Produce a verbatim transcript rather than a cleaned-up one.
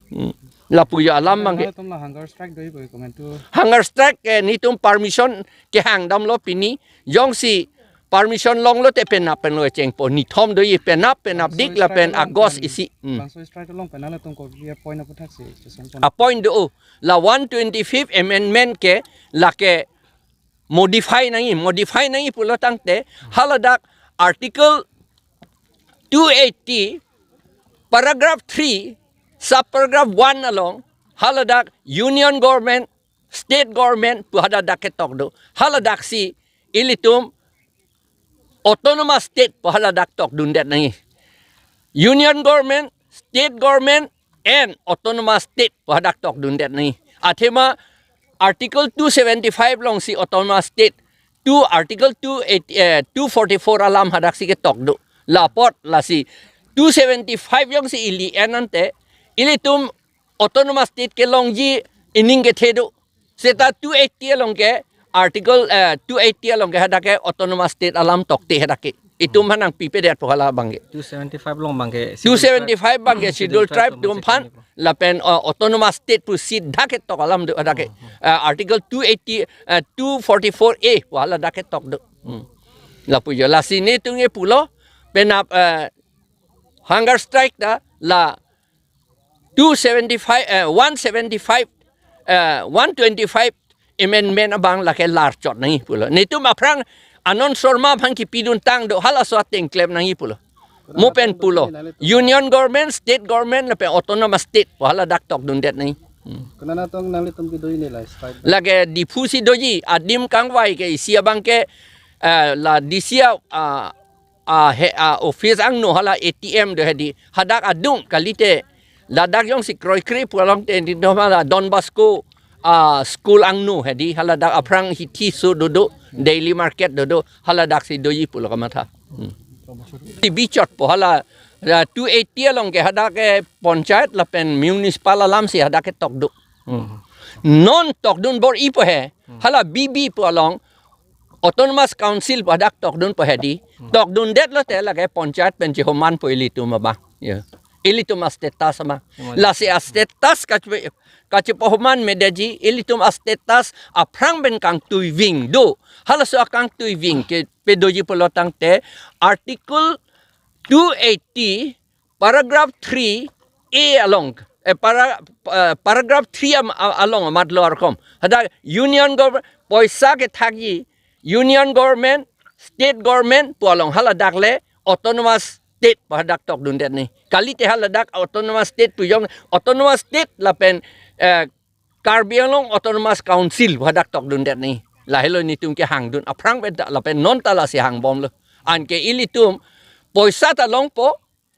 Hmm. Lapu jo alam abang ke. Nangtum la hunger strike do-i pu komantu. Hunger strike ke netum permission kehang damlo pini. Jongsi permission longlo te penap pen lo chengpo. Nithom do-i penap, penapdik lapen August isi. Hmm. Bangso strike along pen nangtum kopi a-point aputhaksi chesong pon. A-point do-o. La one twenty-fifth amendment ke lake modify nangji, modify nangji pulo tangte haladak Article two eighty, paragraph three, subparagraph one along haladak Union Government, State Government pu haladak ketok do. Haladak si ilitum Autonomous State pu haladak tokdundet nangji. Union Government, State Government and Autonomous State pu hadak tokdundet nangji. Athema Article two seventy-five along si Autonomous State, two Article two eighty, eh, two forty-four alam hadak si ketok do. Lapot lasi two seventy-five jongsi ili en ante, ilitum Autonomous State kelongji ining kethe do. Seta two eighty along ke, Article, eh, two eighty along ke hadak ke Autonomous State alam tokte hadak ke. Itum aphan nangpipedet pu hala abang ke. Two seventy-five along abang ke, two seventy-five abang ke Scheduled Tribe atum aphan, lapen, uh, Autonomous State pu sita ketok alam do hadak ke. Uh, Article two eighty, uh, two forty-four A pu haladak ketok do. Hmm. Lapu jo, lasi netum ke pulo, penap, uh, hunger strike ta la two seventy-five, eh, one seventy-five, eh, one twenty-five amendment abang lake larchot nangji pulo. Netum aphrang Anand Sharma aphan kipidun tang do, halaso ateng klem nangji pulo. Mo pen pulo. Union Government, State Government lapen Autonomous State pu haladak tokdundet nangji. Hmm. Konat atum nanglitum kedo-i ne la strike? Lake Diphu si doji, adim kangvai ke isi abang ke, eh, la D C a, ah, a he, a office angno hala A T M do hedi. Hadak adung kalite. Ladak jongsi kroikre pu along te di do hala Don Bosco, a school angno hedi. Haladak aphrang hithi so dodo, daily market dodo. Haladak si doji pulo kamatha. Hmm. Ti bichot po hala, ah, two eighty along ke hadak ke panchayat lapen municipal alam si hadak ketok do. Hmm. Non tokdun bor-i po he. Hmm. Hala B B pu along Autonomous Council pu hadak tokdun po hedi. Hmm. Tokdundet lote lake panchayat pen chihoman po ilitum abang. Ya. Ilitum a-status abang. Hmm. Lasi a-status kachepe-, kachepahoman medeji, ilitum a-status aphrang pen kangtuiving do. Halaso akangtuiving kepedoji pulo tangte Article two eighty paragraph three A along, eh, para, eh, paragraph three am-, a-, along amat lo arkom. Hadak Union Government, poisa kethakji, Union Government, State Government pu along haladak le Autonomous State pu hadak tokdundet nangji. Kalite haladak Autonomous State pu jong, Autonomous State lapen, eh, Karbi Anglong Autonomous Council pu hadak tokdundet nangji. Lahelo netum kehangdun aphrang pen ta lapen non ta lasi hangbomlo. Anke ilitum poisa ta longpo,